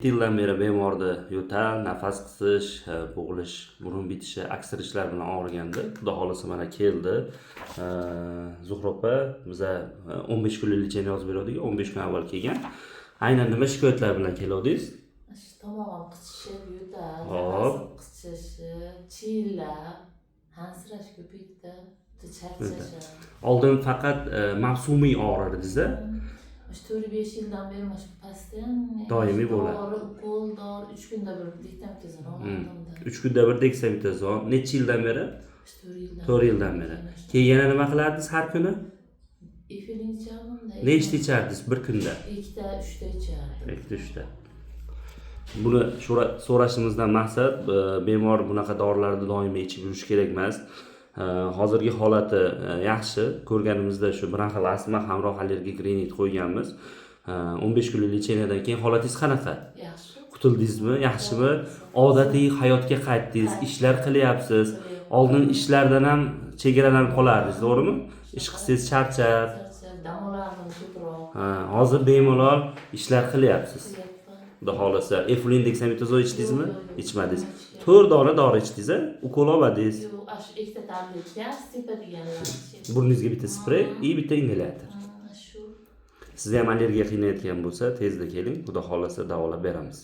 7 yildan beri bemorda yo'tal, nafas qisish, bo'g'ilish, burun bitishi, aksirishlar bilan og'rigandi. Xudo xohlasa, mana keldi. Zuhra opa, biza 15 kunlik лечение yozib bergandik, 15 kun avval kelgan. Aynan nima shikoyatlar bilan keluvdingiz? Shu tomog'im qichishib, yo'tal, Hop. nafasim qichishishi, chiyillab, hansirash ko'paydi, charchashim. Oldin faqat mavsumiy og'rirdingiz-a? Shu 4-5 yildan beri mana shu постоянно Doimiy bo'ladi. Dori, ukol, dori, 3 kunda bir deksametazon olardimda. 3 kunda bir deksametazon. Necha yildan beri? Shu 4 yildan. 4 yildan beri. Keyin yana nima qilardingiz har kuni? Efilin ichardim-da. Nechta ichardingiz bir kunda? Ikkita, uchta ichardim. Ikkita, uchta. Buni so'rashimizdan maqsad, bemor bunaqa dorilarni doimiy ichib yurishi kerak emas. Hozirgi holati yaxshi. Ko'rganimizda shu bronxial astma hamroh allergik rinit qo'yganmiz. 15 kunlik лечения dan keyin holatingiz qanaqa? Yaxshi. Qutuldingizmi, yaxshimi? Odatiy hayotga qaytdingiz, ishlar qilyapsiz. Oldin ishlardan ham chegaralanib qolardingiz, to'g'rimi? Ish qilsangiz charchab. Charchab, dam olardim ko'proq. Ha, hozir bemalol ishlar qilyapsiz. Qilyapman. Xudo xohlasa, eflin, deksametazon ichdingizmi? Yo'q. Ichmadingiz. Ichmadim. To'rt dona dori ichdingiz, a? Ukol olmadingiz? Yo'q, shu ikkita tabletka, sepadiganlar. Burningizga bitta sprey и bitta ingalyator. Ha, shu. Sizni ham allergiya qiynayotgan bo'lsa, tezda keling, xudo xohlasa, davolab beramiz.